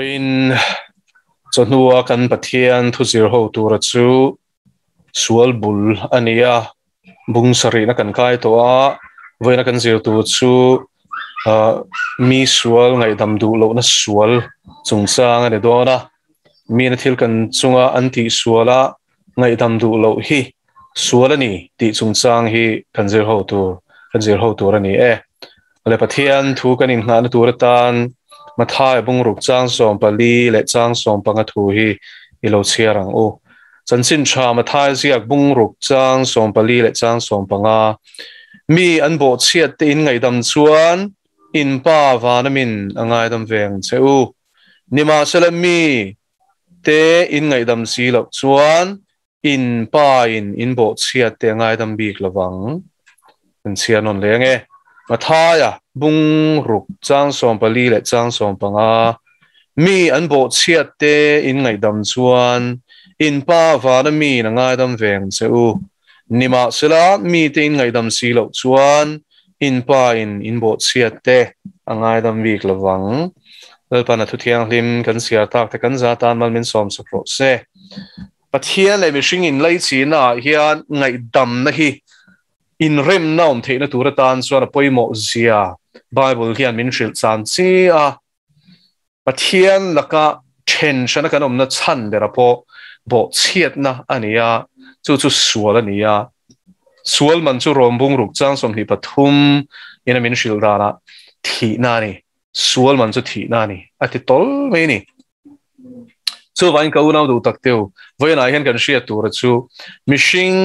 Vawiin chawhnua kan Pathian thuzir ho tura chu sual bul a ni a, bung sarihna kan kai tawh a, vawiina kan zir tur chu mi sual ngaihdam duh lohna sual chungchang a ni dawn a, mina thil kan chunga an tih suala ngaihdam duh loh hi sual a ni tih chungchang hi kan zir ho tur kan zir ho tur a ni e. Le Pathian thu kan inngahna tur atan Mathai bungruk chang 14 leh chang 15 thu hi i lo chhiar ang u. Chanchin tha Mathai ziak bungruk chang 14 leh chang 15 Mi an bawhchhiat te in ngaihdam chuan in Pa vana min a ngaidam ve ang che u. Nimahsela mi te in ngaihdam si loh chuan in Pa in in bawhchhiat te a ngaidam bik lovang. Kan chhiar nawn leh ange. Mathaia bungruk chang 14 leh chang 15 Mi an bawhchhiat te in ngaihdam chuan in Pa vana min a ngaidam ve ang che u. Nimahsela mi te in ngaihdam si loh chuan in Pa in in bawhchhiat te a ngaidam bik lovang. Lalpan a thu thianghlim kan chhiar tak te kan za tan mal min sawm sak rawh se. Pathian leh mihring inlaichihna ah hian ngaihdamna hi inremna awm theihna tur atan chuan a pawimawh zia Bible hian min hrilh chan chi a. Pathian laka then hrana kan awmna chhan bera pawh bawhchhiatna a ni a, chu chu sual a ni a. Sual man chu Rom bungruk chang 23 in a min hrilh danah thihna a ni. Sual man chu thihna a ni a ti tawl mai a ni. Chuvangin ka unau duh tak teu, vawiinah hian kan hriat tura chu mihring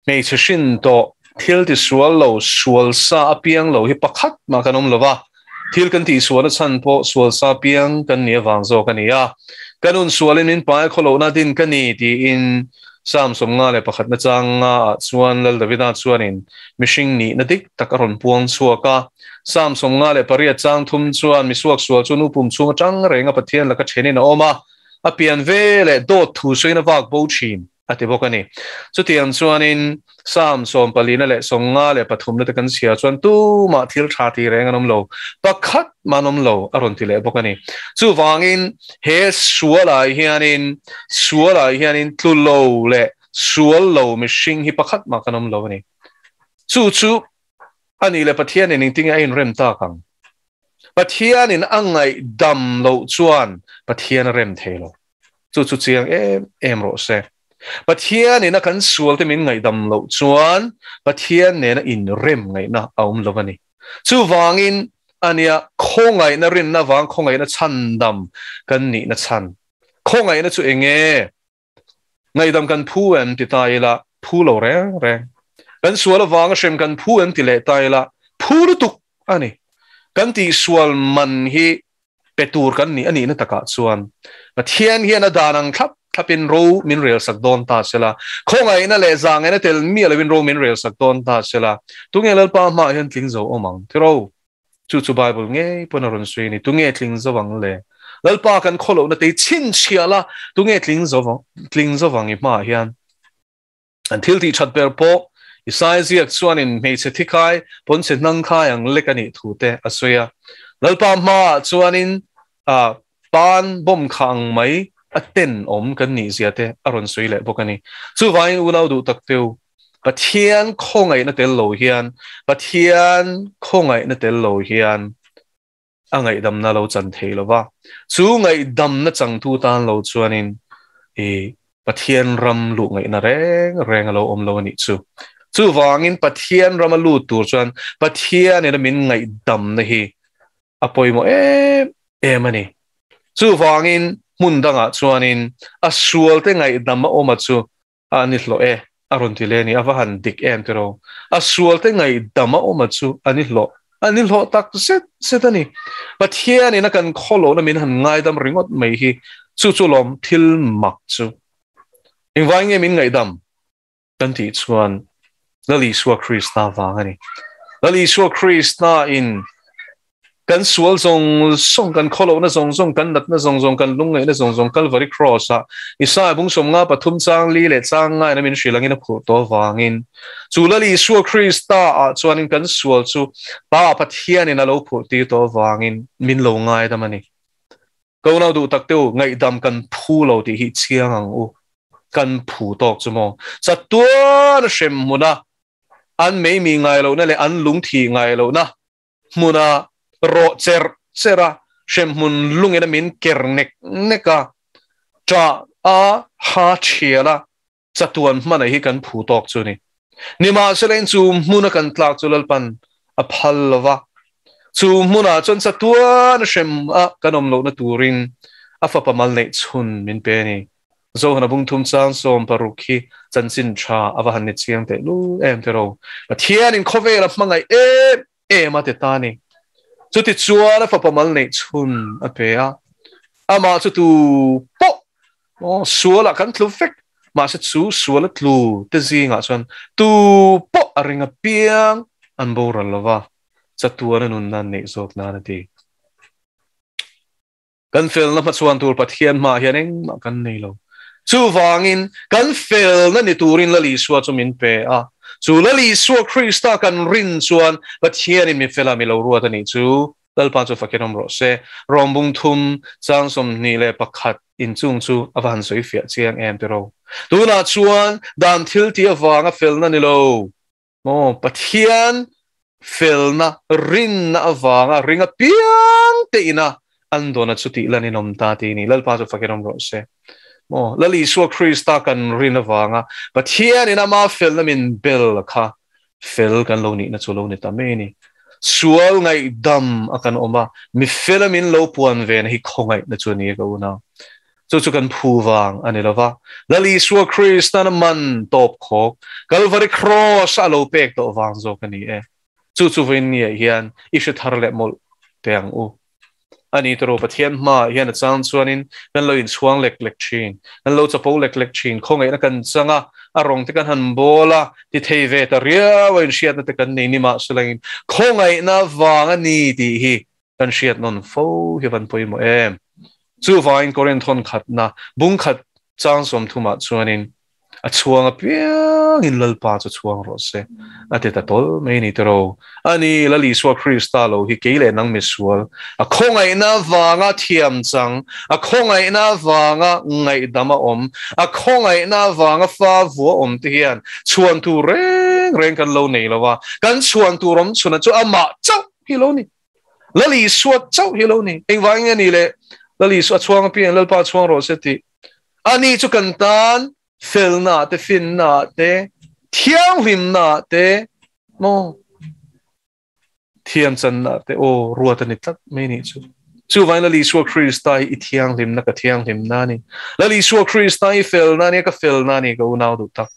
hmeichhe hrin tawh thil ti sual lo, sual sa apiang lo hi pakhat mah kan awm lo va, thil kan tih sualna chhan pawh sual sa apiang kan nih avang zawk a ni a. Ka nun sualin min pai khawlohna din ka ni tiin Psalm 51 na chang nga ah chuan Lal Davida chuanin mihring nihna dik tak a rawn puang chhuak a. Psalm 58 chang thum chuan misuak sual chu nu pum chhung atang reng a Pathian laka thenin a awm a, a pian ve leh dawt thu sawiin a vak bo thin a ti bawk a ni. Chutiang chuanin Psalm 14 leh 53 na te kan chhiar chuan tumah thil tha ti reng an awm lo, pakhat mah an awm lo a rawn ti leh bawk a ni. Chuvangin he sualah hianin sualah hianin tlu lo leh sual lo mihring hi pakhat mah kan awm lo a ni. Chu chu a nih leh Pathianin engtinge a inrem tak ang? Pathianin a ngaihdam loh chuan Pathian a rem thei lo. Chu chu chiang em em rawh se. Pathianin a kan sual te min ngaihdam loh chuan Pathian nena inrem ngaihna a awm lo a ni. Chuvangin ania khawngaihna rinna vang khawngaihna chhandam kan nihna chhan. Khawngaihna chu enge? Ngaihdam kan phu em ti ta ila, phu lo reng reng. Kan sual avanga hrem kan phu em ti leh ta ila, phu lutuk a ni. Kan tihsual man hi pe tur kan nih a nihna takah chuan Pathian hian a dan ang thlap thlapin ro min rel sak dawn ta sela, khawngaihna leh zangaihna tel miah lovin ro min rel sak dawn ta sela, tunge Lalpa hmaah hian tling zo awm ang tiraw? Chu chu Bible ngei pawn a rawn sawi a ni. Tunge tling zo ang le? Lalpa kan khawlohna te hi chhinchhiah la, tunge tling zo tling zo ang i hmaah hian? An thil tih that ber pawh Isaiah ziak chuanin hmeichhe thikhai pawnchhe hnangkhai ang lek a nih thu te a sawi a. Lalpa hmaah chuanin pan bawm kha ang mai a tenawm kan nih zia te a rawn sawi leh bawk a ni. Chuvangin unau duh tak teu, Pathian khawngaihna tel lo hian, Pathian khawngaihna tel lo hian a ngaihdamna lo chan thei lo va, chu ngaihdamna changtu tan lo chuanin i Pathian ram luh ngaihna reng reng a lo awm lo a nih chu. Chuvangin Pathian rama lut tur chuan Pathianin a min ngaihdamna hi a pawimawh em em a ni. Chuvangin hmun dangah chuanin a sualte ngaihdam a awm a chu a ni hlawh e, a rawn ti leh a ni. A va han dik em tiraw? A sualte ngaihdam a awm a chu a ni hlawh, a ni hlawh tak zet zet a ni. Pathianin a kan khawlohna min han ngaidam ringawt mai hi chu chu lawm thil mak chu. Engvai nge min ngaihdam kan tih chuan Lal Isua Krista vang a ni. Lal Isua Krista in kan sual zawng zawng, kan khawlohna zawng zawng, kan natna zawng zawng, kan lungngaihna zawng zawng Calvary Cross ah Isaiah bung 53 chang li leh chang nga in a min hrilh angin a phurh tawh avangin chu Lal Isua Krista ah chuanin kan sual chu Pa Pathianin a lo phurh tir tawh avangin min lo ngaidam a ni. Ka unau duh tak te u, ngaihdam kan phu lo tih hi chiang ang u. Kan phu tawk chu maw? Chatuan hrem hmuna an meimi ngai lohna leh an lungthi ngai lohna hmuna rawh cherh cherh a, hremhmun lungin a min ker nek nek a, ṭah a ha ṭhial a, chatuan hmana hi kan phu tawk chu ni. Nimahsela in chu hmuna kan tlak chu Lalpan a phal lo va, chu hmunah chuan chatuan hrem a kan awm lohna turin a fapa mal neih chhun min pe a ni. Zohana bung thum chang 16 hi chanchin tha a va han ni chiang teh lul em te ro. Pathianin khawvel a hmangaih em em a ti ta ni. Chuti chuan a fapa mal neih chhun a pe a, amah chu tu pawh sualah kan tlu vek, mahse chu suala tlu te zingah chuan tu pawh a ring apiang an boral lo va, chatuana nunna an neih zawk nan a ti. Kan felna hmachhuan tur Pathian hmaah hian engmah kan nei lo. Chuvangin, kan felna ni turin Lal Isua chu min pe a. Chu Lal Isua Krista kan rin chuan Pathianin mi fela mi lo ruat a nih chu. Lalpa chu fakin awm rawh se. Rawng bung thum chang 21 inchung chu a va han sawi fiah chiang em tiraw. Tunah chuan dan thil tih avanga felna ni lo. Maw Pathian felna rinna avanga ring apiang te ina an dawna chu tih lan in awm ta ti ni. Lalpa chu fakin awm rawh se. Maw Lal Isua Krista kan rin avanga Pathian in ama felna min bel kha fel kan lo nihna chu lo ni ta mai ni. Sual ngaihdam a kan awm a, mi fela min lo puan ve na hi khawngaihna chu a ni ka unau. Chu chu kan phu vang a ni lo va, Lal Isua Kristan a man tawp khawk, Kalvari Kraws a lo pek tawh vang zawk a ni e. Chu chu vawiin niah hian i hre thar leh mawlh teh ang u. A ni tawh Pathian hmaah hian a chang chuanin kan lo inchhuang lek lek thin, kan lo chapo lek lek thin, khawngaihna kan chang a, a rawng te kan han bawl a, ti thei ve ta riau a inhriatna te kan nei ni mahse langin khawngaihna vang a ni tih hi kan hriat nawn fo hi van pawimawh em. Chuvangin Korinth hawn khatna bung khat chang 30 ah chuanin a chhuang apiangin Lalpa chu chhuang rawh se a ti ta tawl mai ni tiro. Ani Lal Isua Krista lo hi kei leh nang misual a khawngaihna avanga thiam chang, a khawngaihna avanga ngaihdam a awm, a khawngaihna avanga fa vua awm te hian chhuan tur reng reng kan lo nei lo a, kan chhuan tur awm chhuna chu amah chauh hi lo ni. Lal Isua chauh hi lo ni. Engvangin nge ni le Lal Isua chhuang apiang Lalpa chhuang rawh se tih. Ani chu kan tan felna te finna te thianghlimna te maw thiam channa te aw ruat a ni tlat mai ni chu. Chuvangin Lal Isua Krista hi i thianghlimna ka thianghlimna ni. Lal Isua Krista hi felna ni ka felna ni ka unau duh tak.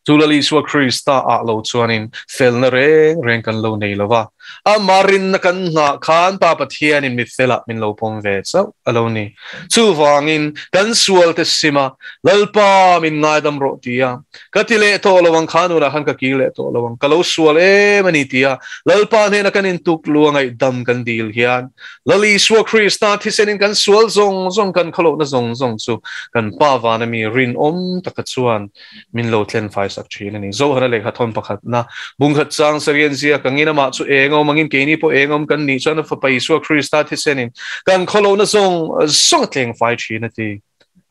Chu Lal Isua Krista ah lo chuanin felna reng reng kan lo nei lo va, ama rinna kan nghah khan Pa Pathianin mi felah min lo pawm ve chauh a lo ni. Chuvangin kan sualte sima Lalpa min ngaidam rawh ti a, ka ti leh tawh lo ang kha nunah khan ka kir leh tawh lo ang, ka lo sual em a ni ti a, Lalpa hnena kan intuk lu a ngaihdam kan dil hian Lal Isua Krista thisenin kan sual zawng zawng kan khawlohna zawng zawng chu kan Pa vana mi rinawm taka chuan min lo tlen fai sak thin a ni. Zohana lehkha thawn pakhatna bungkhat chang sarian zia ka ngin amah chu eng awm angin keini pawh eng awm kan nih chuan a Fapa Isua Krista thisenin kan khawlohna zawng zawng a tleng fai thin a ti.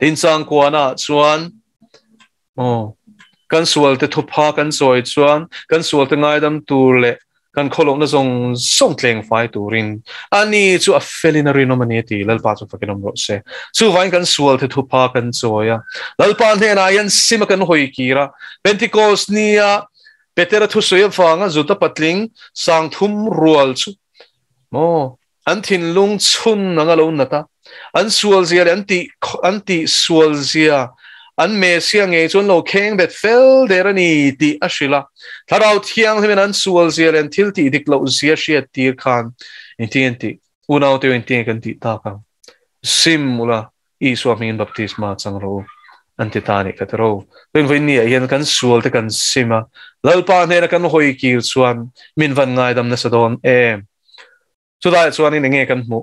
Tin changkuana chuan aw kan sualte thupha kan chawi chuan kan sualte ngaidam tur leh kan khawlohna zawng zawng tleng fai turin ani chu a felin a rinawm a ni a ti. Lalpa chu fakin awm rawh se. Chuvain kan sualte thupha kan chawi a, Lalpa hnenah hian sima kan hawi kir a, Pentecost nia Petera thusawi avanga Juda patling 3000 rual chu maw an thinlung chhun anga lo nat a, an sual zia leh an tih sual zia an Mesia ngei chuan lo kheng bet fel der a ni tih a hrilh a. Thlarau thianghlimin an sual zia leh an thil tih dik loh zia hriat tir khan engtin an tih? Unau te engtin kan tih tak ang? Sim ula, Isua hmingin baptisma chang rawh u an ti ta a nih kha tiraw. Chuan vawiin ni ah hian kan sual te kan sim a, Lalpa hnena kan hawi kir chuan min van ngaidam nasa dawn em? Chulaiah chuanin enge kan hmuh?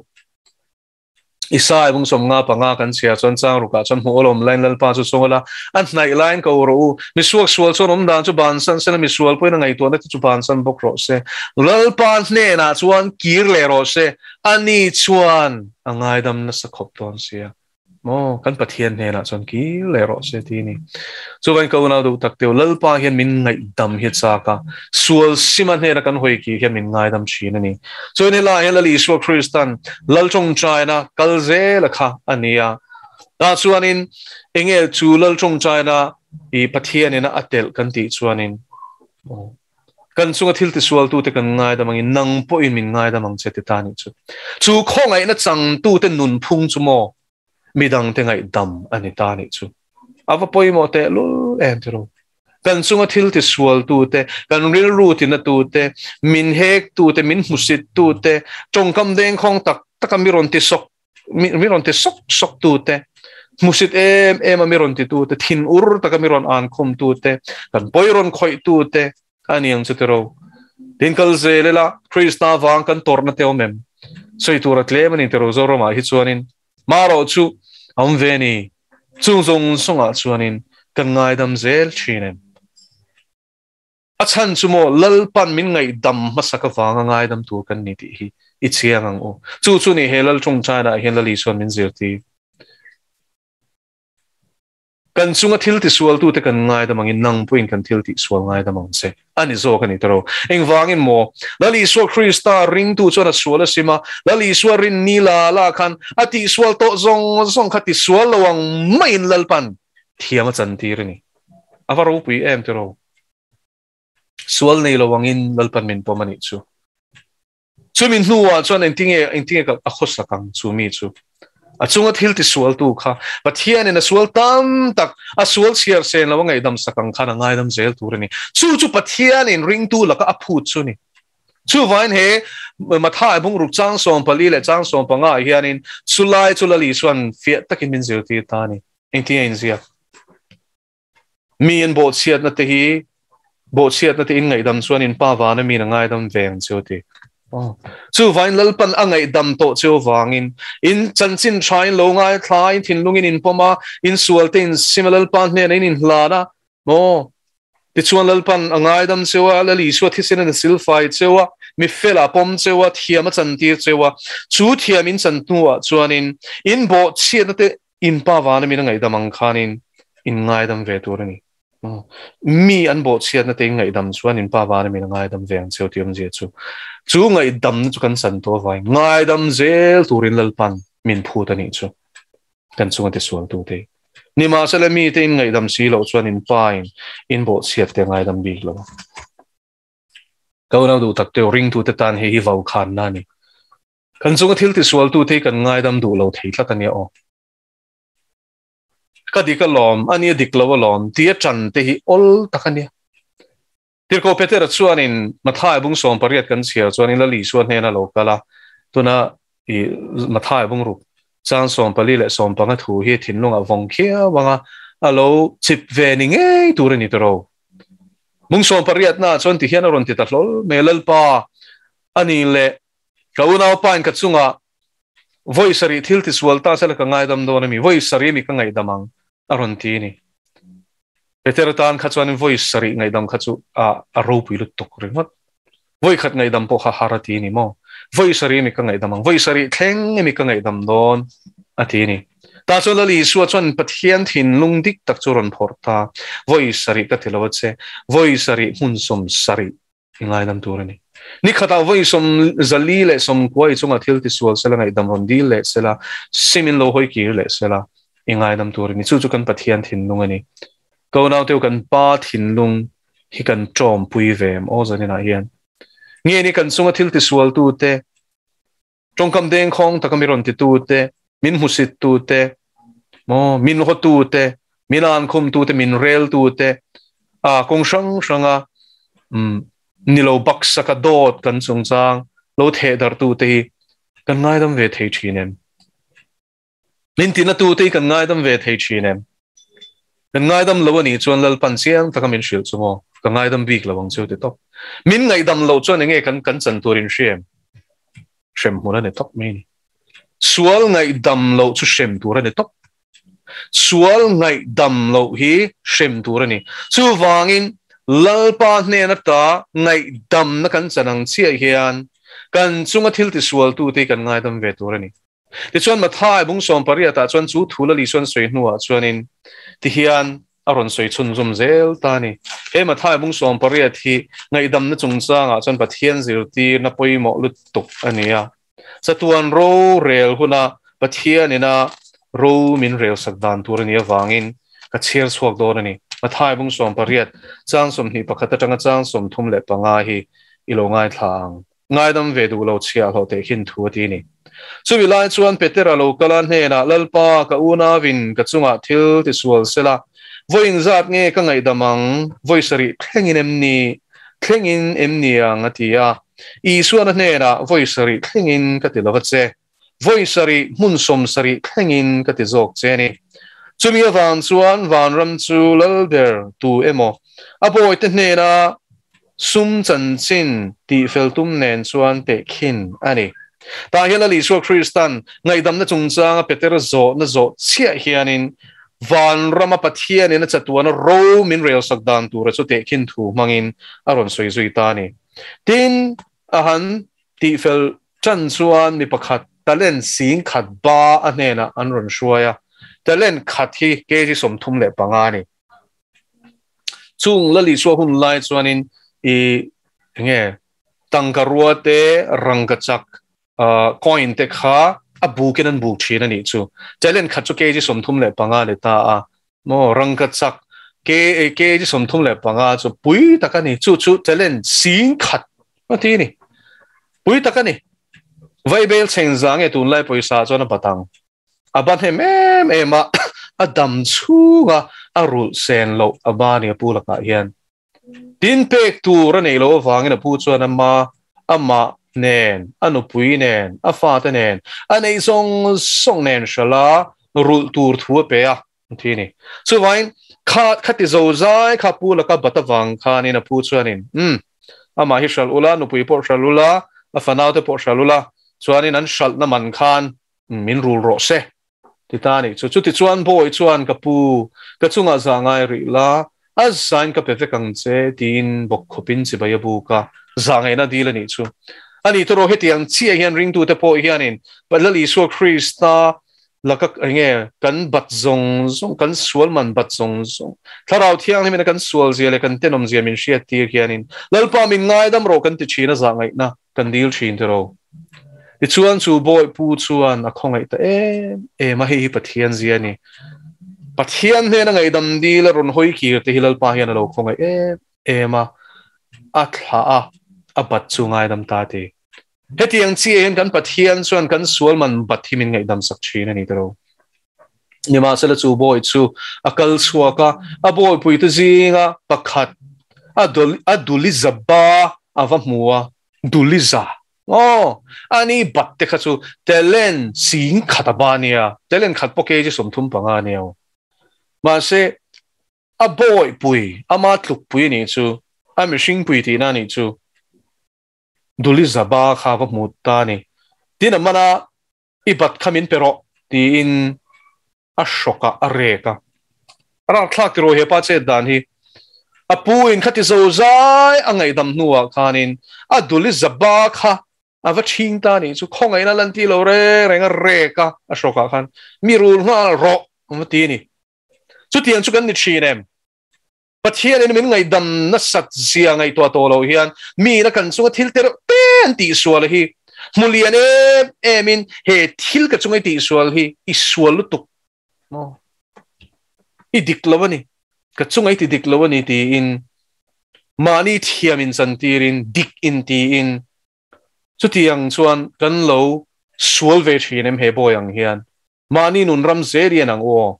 Isai bung som nga panga kan chhia chuan chang rukah chuan hmuh awlawm lain Lalpa chu chunga la a hnaih laiin ko rawh u. Misuak sual chuan awm dan chu bansan sela misual pawhin a ngaihtuahna te chu bansan bawk rawh se. Lalpa hnenah chuan kir leh rawh se, ani chuan a ngaidam nasa khawp dawn sia. Maw, kan Pathian hnenah chuan kir leh rawh se ti a ni. Chuvain ka unau duh tak teu, Lalpa hian min ngaihdam hi a chak a, sual sima hnena kan hawi kir hian min ngaidam thin a ni. Chuan helaiah hian Lal Isua Kristan Lal tawngtaina kal zela kha a ni a. Tah chuanin enge chu Lal tawngtaina i Pathianina a telh kan tih chuanin kan chunga thil tisualtute kan ngaidam angin nang pawhin min ngaidam ang che ti ta nih chu. Chu khawngaihna changtute nunphung chu maw midangte ngaihdam a ni ta nih chu. A va pawimawh tehlul em tiraw? Kan chunga thil tisualtute, kan rilru tinatute, min hektute, min hmusittute, tawngkam dengkhawng tak taka mi rawn ti sawk mi rawn ti sawk sawk tute, hmusit em em a mi rawn titute, thin ur taka mi rawn an khum tute, kan pawi rawn khawih tute a ni ang chu tiraw. Tin kal zel ila, Krista vang kan tawrhna te awm em? Sawi tur a tlem a ni tiraw Zoramah hi chuanin. Marawh chu a awm ve ni. Chung zawng zawngah chuanin kan ngaidam zel thin em? A chhan chu maw Lalpan min ngaihdam hmasak avanga ngaidam tur kan ni tih hi i chiang ang u. Chu chu ni he Lal tawngtainaah hian Lali chuan min zirtir. Kan chunga thil tisualtute kan ngaidam angin nang pawhin kan thil tihsual ngaidam ang che. A ni zawk a ni tawh. Engvangin maw Lal Isua Krista ringtu chuan a sual a sim a, Lal Isua rin ni la la khan a tihsual tawh zawng zawng kha tisual lo ang maiin Lalpan thiam a chantir a ni. A va ropui em tiraw? Sual nei lo angin Lalpan min pawm a nih chu. Chumi hnuah chuan engtinge engtinge ka a khawsak ang chu mi chu. A chunga thil tisualtu kha Pathianin a sual tam tak a sual chhiar sen lo a ngaihdam sak ang khan a ngaidam zel tur a ni. Chu chu Pathianin ringtu laka a phut chu a ni. Chuvain he Mathai bungruk chang 14 leh chang 15 ah hianin chulai chu Lal Isuan fiah takin min zirtir ta a ni. Engtinge inziak? Mi an bawhchhiatna te hi bawhchhiatna te in ngaihdam chuan in pa vana mi in a ngaidam ve ang cheu ti. Chuvain Lalpan a ngaihdam tawh cheu vangin in chanchin tha in lo ngai thla in thinlungin in pawm a, in sual te in sim a Lalpa hnenah in inhlan a, maw? Tichuan Lalpan a ngaidam cheu a, Lal Isua thisen in a silfai cheu a, mi fel a pawm cheu a, thiam a chantir cheu a, chu thiam in chan hnuah chuanin in bawhchhiatna te In pa vana min a ngaihdam ang khanin in ngaidam ve tur a ni. Mi an bawhchhiatna te in ngaihdam chuan in pa vana min a ngaidam ve ang cheu tih awmzia chu. Chu ngaihdamna chu kan chan tawh avangin ngaidam zel turin Lalpan min phut a nih chu. Kan chunga tisualtu te. Nimahsela mite in ngaihdam si loh chuan in pa in in bawhchhiat te a ngaidam bik lo. Ka unau duh tak teu ringtute tan hei hi vaukhanna a ni. Kan chunga thil tisualtute hi kan ngaidam duh lo thei tlat a nia aw. Ka dik alawm, a nia dik lo alawm tia ṭan te hi awl tak a nia. Tirhkoh Petera chuanin Mathai bung 18 kan chhiar chuanin Lal Isua hnena lo kal a, tuna i Mathai bung ruk chang 14 leh 15 thu hi thinlungah vawng khiau anga a lo chip ve ni ngei tur a ni tawh. Bung 18 naah chuan tihian a rawn ti ta hlawl mai a, Lalpa, a ni leh Ka unaupa in ka chungah vawi sarih thil tisual ta sela ka ngaidam dawn a mi, vawi sarih mi ka ngaihdam ang a rawn ti a ni. Peter tan kha chuanin vawi sarih ngaihdam kha chu a a ropui lutuk ringawt. Vawi khat ngaihdam pawh kha har a ti a ni maw? Vawi sarih mi ka ngaihdam ang, vawi sarih thleng mi ka ngaihdam dawn a ti a ni. Tah chuan Lal Isua chuan Pathian thinlung dik tak chu rawn phawrh ta, vawi sarih ka ti lo a che, vawi sarih hmun 70 i ngaidam tur a ni. Ni khatah vawi 490 i chunga thil tisual sela, ngaihdam rawn dil leh sela, sim in lo hawi kir leh sela, i ngaidam tur a ni. Chu chu kan Pathian thinlung a ni. Ka unauteu kan Pa thinlung hi kan tawmpui ve em aw zaninah hian. Nge ni kan chunga thil tisualtu te, tawngkam dengkhawng taka mi rawn titu te, min hmusittu te, maw min hawtu te, min ankhumtu te, min reltu te, a kawng hrang hranga um nilo baksaka dawt kan chungchang lo theh dartu te hi kan ngaidam ve thei thin em? Min tina tu te hi kan ngaidam ve thei thin em? Kan ngaidam lo a nih chuan Lalpan chiang taka min hrilh chu maw? Ka ngaidam bik lo ang chu ti tawp. Min ngaihdam loh chuan enge kan kan chan tur in hria em? Hrem hmun a ni tawp mai ni. Sual ngaihdam loh chu hrem tur a ni tawp. Sual ngaihdam loh hi hrem tur a ni. Chuvangin Lalpa hnen ata ngaihdamna kan chan ang chiah hian kan chunga thil tisualtute hi kan ngaidam ve tur a ni. Tichuan Mathai bung 18 ah chuan chu thu Lal Isuan sawi hnuah chuanin tihian a rawn sawi chhunzawm zel ta a ni. He Mathai bung 18 hi ngaihdamna chungchangah chuan Pathian zirtirna pawimawh lutuk a ni a. Chatuan rorel huna Pathianina ro min relsak dan tur a nih avangin ka chhiar chhuak dawn a ni. Mathai bung 18 chang 21 atanga chang 35 hi i lo ngaithla ang. Ngaidam ve duh lo chhiahhlawh teh khin thu a ti a ni. Chumi lai chuan Petera lo kal a hnenah, Lalpa, ka unauin ka chungah thil tisual sela, vawiin zat nge ka ngaihdam ang? Vawi sarih thlengin em ni? Thlengin em ni ang? a ti a. Isuan a hnenah, Vawi sarih thlengin ka ti lo va che. Vawi sarih hmun 70 thlengin ka ti zawk che a ni. Chumi avang chuan vanram chu Lalber tu emaw a bawite hnena sum chanchin tihfel tum nen chuan tehkhin a ni. Tah hian Lal Isua Kristan ngaihdamna chungchanga Petera zawhna zawh chiah hianin vanrama Pathianin a chatuana ro min relsak dan tura chu tehkhin thu hmangin a rawn sawi zui ta a ni. Tin, a han tihfel ṭan chuan mi pakhat talent 10,000 ba a hnenah an rawn hruai a, talent khat hi kg 35 a ni. Chung Lal Isua hun lai chuanin i enge tangka rua te, rangka chak coin te kha a bukin an buk thin a nih chu. Talent khat chu kg 35 ni ta a, maw rangka chak kg 35 chu pui tak a ni. Chu chu talent 10,000 a ti ni. Pui tak a ni. Vaibel chheng za nge tunlai pawisa chuan a bat ang. A ban hem em em a, a dam chhunga a rulh sen loh a ba ni a pu lakah hian. Tin pek tur a neih loh avangin a pu chuan ama, amah nen, a nupui nen, a fate nen, a neih zawng zawng nen hralh a rulh tur thu a pe a, a ti a ni. Chuvangin kha khati zo zai kha pu laka bat avang khanin a pu chuanin, Umm, amah hi hralh ula, nupui pawh hralh ula, a fanaute pawh hralh ula, chuanin an hralhna man khan min rul rawh se, ti ta a nih chu. Chutichuan bawi chuan ka pu, ka chungah zah ngai rih la, a zain ka pe vek ang che, tiin bawk khawpin chibai a buk a, zah ngaihna dil a nih chu. A nih tawh hetiang chiah hian ringtute pawh hianin Lal Isua Krista laka enge kan bat zawng zawng, kan sual man bat zawng zawng, Thlarau Thianghlimin a kan sual zia leh kan tenawm zia min hriat tir hianin Lalpa min ngaidam rawh kan ti thin a zah ngaihna kan dil thin tiraw. Tichuan chu bawi pu chuan a khawngaih ta em em a, hei hi Pathian zia a ni. Pathian hnena ngaihdam dil a rawn hawi kir te hi Lalpa hian a lo khawngaih em em a, a thlah a, a bat chu ngaidam ta ti. Hetiang chiah hian kan Pathian chuan kan sual man bat hi min ngaihdam sak thin a ni tiraw. Nimahsela chu bawi chu a kal chhuak a, a bawipuite zinga pakhat a Duliza ba a va hmu a, Duliza, aw, ani bat te kha chu talent 10,000 a ba nia, talent khat pawh kg 35 a nia aw. Mahse, a bawihpui, ama tlukpui a nih chu, a mihringpui tihna a nih chu, Duliza ba kha a va hmu ta a ni. Tin, a man a, I bat kha min pe rawh, tiin a hrawk a, a rek a. A rakthlak tiraw he pa chet dan hi. A pu in khati zo zai a ngaihdam hnuah khanin a duli zaba kha a va chhing ta nih chu khawngaihna lan ti lo reng reng a rek a, a hrawkah khan mi rul nghal rawh a va ti a ni. Chutiang chu kan ni thin em? Pathianin min ngaihdam nasat zia ngaihtuah tawh loh hian miin a kan chunga thil te reuh te an tihsual hi hmu lian em emin he thil ka chunga i tihsual hi i sual lutuk maw? I dik lo a ni, ka chunga i ti dik lo a ni tiin mahni thiam inchantirin dik intiin chutiang chuan kan lo sual ve thin em he bawi ang hian mahni nun ram zel i en ang u aw.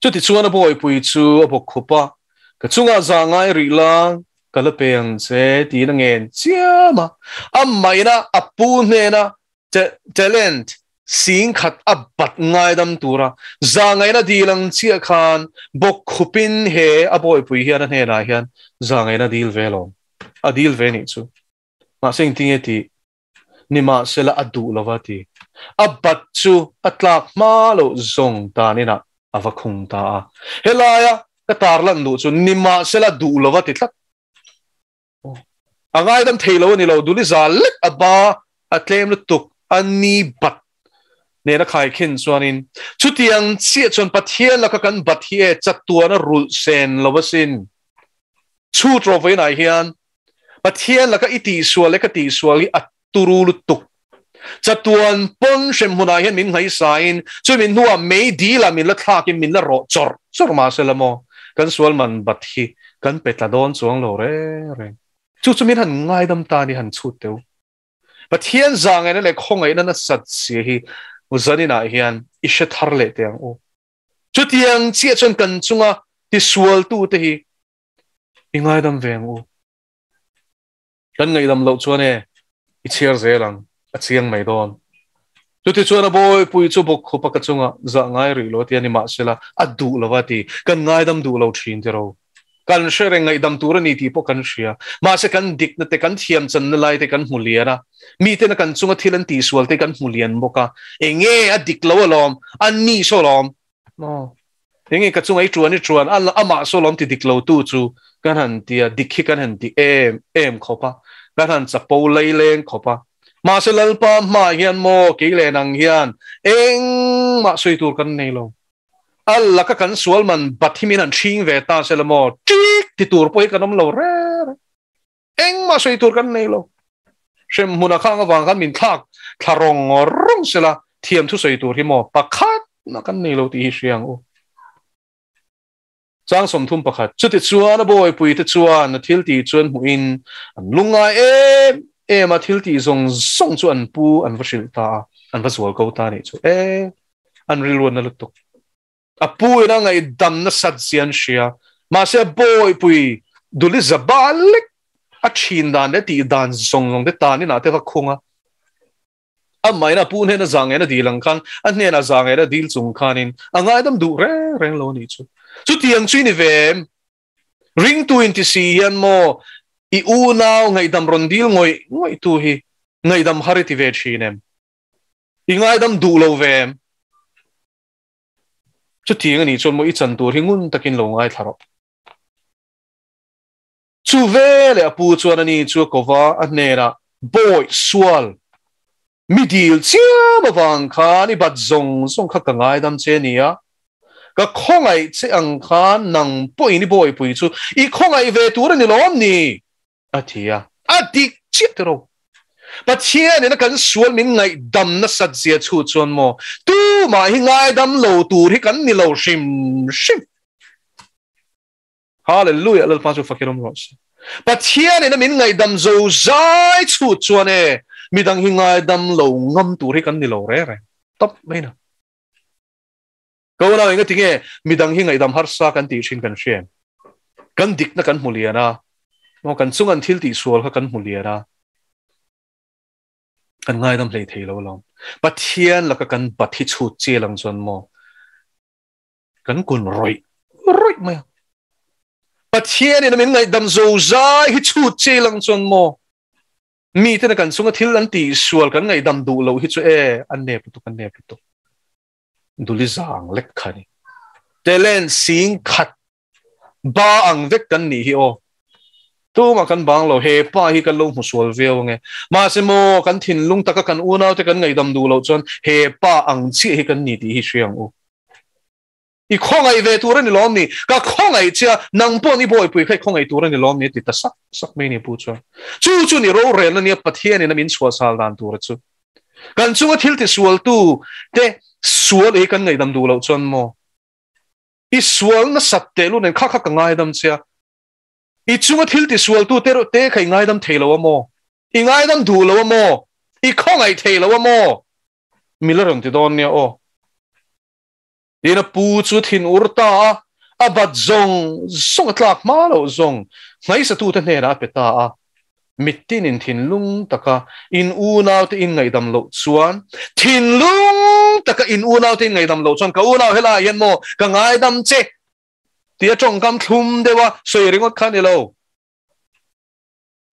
Chutichuan a bawihpui chu a bawk khup a, Ka chungah zah ngai rih la, ka la pe ang che, tiin a ngen chiam a. A maina a pu hnena talent 10,000 a bat ngaidam tura zah ngaihna dil ang chiah khan bawk khupin he a bawihpui hian a hnenah hian zah ngaihna dil ve lo, a dil ve nih chu. Mahse engtinge tih? Nimahsela a duh lova ti. A bat chu a tlak hma loh zawng dan inah a va khung ta a. Helaia ka tarlan duh chu nimahsela duh lova ti tlat. A ngaidam thei lo a ni lo, duli za lek a ba a tlem lutuk a ni bat nena khaikhin chuanin chutiang chiah chuan Pathian laka kan bat hi e chatuan a rulh sen lo asin. Chhut rawh vawiinah hian Pathian laka i tihsual leh ka tihsual hi a turu lutuk. Chatuan pawn hrem hmunah hian min ngaihsain chumi hnuah mei dilah min la thlakin min la rawh chawrh chawrh mahse la maw kan sual man bat hi kan pe tla dawn chuang lo reng reng. Chu chu min han ngaidam ta ni han chhut teu. Pathian zahngaihna leh khawngaihna nasat zia hi zaninah hian i hre thar leh teh ang u. Chutiang chiah chuan kan chunga tisualtute hi i ngaidam ve ang u. Kan ngaihdam loh chuan e, i chhiar zel ang, a chiang mai dawn. Chuti chuan a bawipui chu bawk khup a ka chunga zah ngai rih lo a ti a ni mahsela a duh lo va ti. Kan ngaidam duh lo thin tiro. Kan hre reng ngaihdam tur a ni tih pawh kan hria. Mahse kan dikna te, kan thiam channa lai te kan hmu lian a. Miten a kan chunga thil an tihsual te kan hmu lian bawk a. Enge a dik lo alawm, a ni saw lawm. Maw? Enge ka chunga i tuan i tuan, amah saw lawm ti dik lo tu chu kan han ti a, dik hi kan han ti em em khawp a, kan han chapo laileng khawp a. Mahse Lalpa hmaah hian maw kei leh nang hian engmah sawi tur kan nei lo. A laka kan sual man bat hi min han ṭhing ve ta se la maw ṭik ti tur pawh hi kan awm lo re re. Engmah sawi tur kan nei lo. Hrem hmuna khang avang khan min thlak thla rawng rawng se la thiam thu sawi tur hi maw pakhat na kan nei lo tih hi hria ang u. Chang 31 Chutichuan a bawipuite chuan a thil tih chuan hmuhin an lungngai em em a, thil tih zawng zawng chu an pu an va hrilh ta a, an va zual ko ta a nih chu. E, an rilru na lutuk. A pu in a ngaihdam nasat zia an hria. Mahse a bawipui duli za bal lek a thin dan leh tih dan zawng zawng te tan inah te va khung a. Amahin a pu hnena zah ngei na dil ang khan a hnenah zah ngei na dil chung khanin a ngaidam duh reng reng lo a nih chu. Chutiang chu i ni ve em? Ringtu in ti si hian maw i unau ngaihdam rawn dil ngawih ngawih tu hi ngaihdam har i ti ve thin em? I ngaidam duh lo ve em? Chutiang a nih chuan maw i chan tur hi ngun takin lo ngaithla rawh. Chu veleh a pu chuan ani chu a kova a hnenah, Bawi sual, mi dil chiam avang khan i bat zawng zawng kha ka ngaidam che a nia, ka khawngaih che ang khan nang pawhin i bawipui chu i khawngaih ve tur a ni lawm ni? a ti a. A dik chiah tiraw? Pathianin a kan sual min ngaihdam nasat zia chu chuan maw tumah hi ngaidam lo tur hi kan ni lo hrim hrim. Hallelujah Lalpa chu fakin awm rawh se. Pathianin a min ngaihdam zo zai chhut chuan e midang hi ngaidam lo ngam tur hi kan ni lo reng reng. Tawp mai na. Ko nau enga tinge midang hi ngaihdam harsa kan tih thin kan hria em? Kan dikna kan hmu lian a, maw kan chung an thil tih sual kha kan hmu lian a, kan ngaidam hlei thei lo alawm. Pathian laka kan bat hi chhut chial ang chuan maw kan kun rawih rawih mai a. Pathianin a min ngaihdam zo zai hi chhut chial ang chuan maw mi tena kan chunga thil an tih sual kan ngaihdam duh loh hi chu e an nep lutuk an nep lutuk. Duli zang lek kha ni. Telen sing khat ba ang vek kan nih hi aw. Tumah kan bang lo, he pa hi kan lo hmu sual viau ange. Mahse maw kan thinlung taka kan unau te kan ngaihdam duh loh chuan he pa ang chiah hi kan ni tih hi hria ang u. I khawngaih ve tur a ni lawm ni? Ka khawngaih che a, nang pawh ni bawipui kha i khawngaih tur a ni lawm ni? A ti ta sak sak mai ni pu chuan. Chu chu ni rorelna nia Pathianin a min chhuahsal dan tur a chu. Kan chunga thil tisualtu te sual ei kan ngaihdam duh loh chuan maw? I sual nasat teh lu nen kha kha ka ngaidam che a, i chunga thil tisualtu te reuh te kha i ngaidam thei lo a maw? I ngaidam duh lo a maw? I khawngaih thei lo a maw? Mi la rawn ti dawn nia aw. Tin a pu chu thin ur ta a, a bat zawng zawng a tlak hma loh zawng hnaisatute hnenah a pe ta a. Mittinin thinlung taka in unaute in ngaihdam loh chuan, thinlung taka in unaute in ngaihdam loh chuan ka unau helaiah hian maw ka ngaidam che tia tawngkam thlum deuha sawi ringawt kha a ni lo.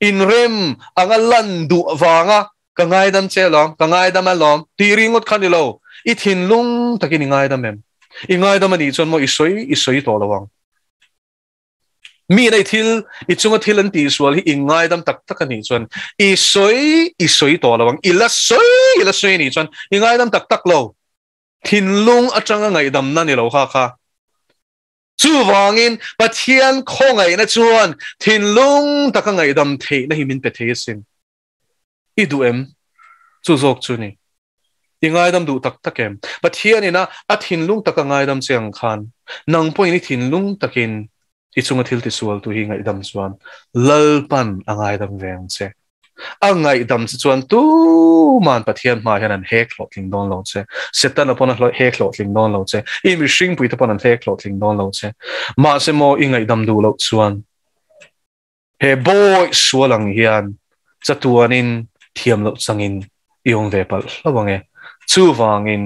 In rem anga lan duh wanga ka ngaidam che lom, ka ngaidam alom ti ringot khan ni lo. I thinlung takin i ngaidam em? I ngaidam ani chuan mo i soi, i soi to lawang. Mi nei thil i chunga thil an ti sual hi i ngaidam tak tak ani chuan i soi, i soi to lawang. I la soi, i la soi ni chuan i ngaidam tak tak lo. Thinlung atanga ngaidam na ni lo kha kha. Chu wangin Pathian khongai na chuan thinlung taka ngaidam thei na hi min pe thei sin. I du em? Chu zok chu ni. I ngaidam du tak tak em? Pathian ina a thinlung taka ngaidam chiang khan nang pawh in i thinlung takin i chunga thil ti sual tu hi ngaidam chuan Lalpan a ngaidam veng che. A ngaidam che chuan tu man Pathian hma hian an hek hlawh tling dawn lo che. Setan a pawh a hek hlawh tling dawn lo che. I mihring pui te pawn an hek hlawh tling dawn lo che. Mahse maw i ngaidam duh loh chuan he boy sualang hian chatuanin thiam loh changin i awm ve palh hlauh ange. Chu wangin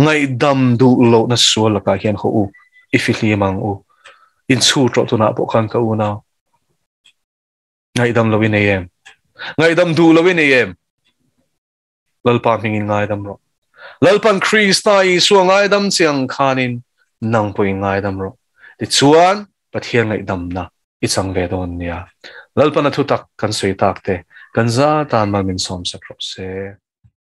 ngaidam duh loh na sual lakah hian ho u i fi hlim ang u. In chu tawh tunah pawh khan ka u nau. Ngaidam lo i nei em? Ngaidam duh lo i nei em? Lalpa hmingin ngaidam rawh. Lalpan Krista Isua ngaidam chiang khanin nang pawh in ngaidam rawh. Tichuan Pathian ngaidam na i chang ve dawn nia. Lalpan a thu tak kan sawi tak te kan za tan mal min sawm sak rawh se.